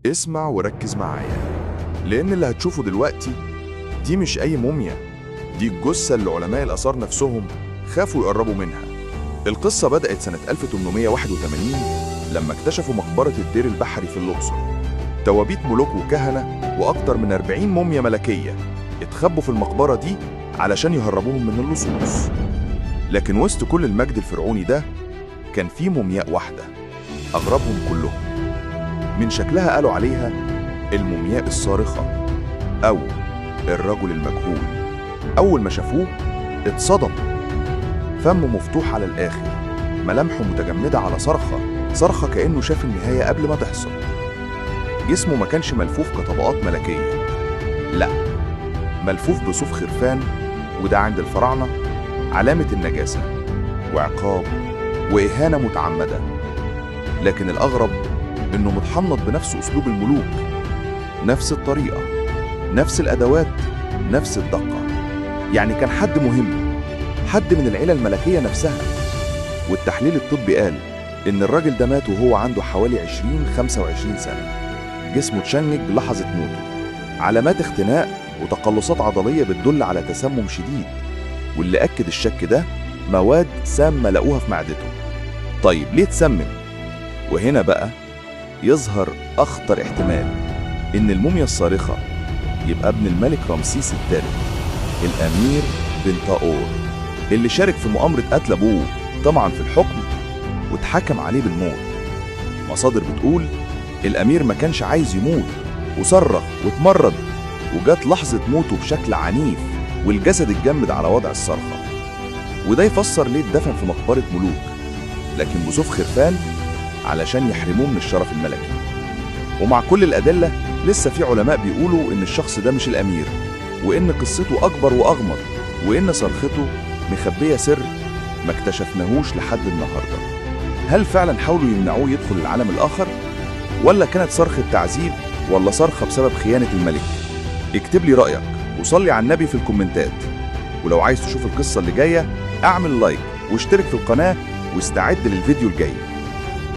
اسمع وركز معايا، لأن اللي هتشوفه دلوقتي دي مش أي موميا، دي الجثة اللي علماء الآثار نفسهم خافوا يقربوا منها. القصة بدأت سنة 1881 لما اكتشفوا مقبرة الدير البحري في الأقصر. توابيت ملوك وكهنة وأكتر من 40 موميا ملكية اتخبوا في المقبرة دي علشان يهربوهم من اللصوص. لكن وسط كل المجد الفرعوني ده كان في مومياء واحدة أغربهم كلهم. من شكلها قالوا عليها المومياء الصارخة أو الرجل المجهول. أول ما شافوه اتصدم، فمه مفتوح على الآخر، ملامحه متجمدة على صرخة صرخة كأنه شاف النهاية قبل ما تحصل. جسمه ما كانش ملفوف كطبقات ملكية، لا، ملفوف بصوف خرفان، وده عند الفراعنة علامة النجاسة وعقاب وإهانة متعمدة. لكن الأغرب إنه متحنط بنفس أسلوب الملوك، نفس الطريقة، نفس الأدوات، نفس الدقة. يعني كان حد مهم، حد من العيلة الملكية نفسها. والتحليل الطبي قال إن الراجل ده مات وهو عنده حوالي 20-25 سنة. جسمه اتشنج لحظة موته، علامات اختناق وتقلصات عضلية بتدل على تسمم شديد. واللي أكد الشك ده مواد سامة لقوها في معدته. طيب ليه تسمم؟ وهنا بقى يظهر أخطر احتمال، إن الموميا الصارخة يبقى ابن الملك رمسيس الثالث، الأمير بنتاور، اللي شارك في مؤامرة قتل أبوه طمعا في الحكم واتحكم عليه بالموت. مصادر بتقول الأمير ما كانش عايز يموت، وصرخ واتمرد، وجات لحظة موته بشكل عنيف والجسد اتجمد على وضع الصرخة. وده يفسر ليه اتدفن في مقبرة ملوك، لكن بصوف خرفان علشان يحرموه من الشرف الملكي. ومع كل الأدلة لسه في علماء بيقولوا إن الشخص ده مش الأمير، وإن قصته أكبر وأغمض، وإن صرخته مخبية سر ما اكتشفناهوش لحد النهاردة. هل فعلا حاولوا يمنعوه يدخل العالم الآخر؟ ولا كانت صرخة تعذيب، ولا صرخة بسبب خيانة الملك؟ اكتب لي رأيك وصلي على النبي في الكومنتات. ولو عايز تشوف القصة اللي جاية اعمل like واشترك في القناة واستعد للفيديو الجاي.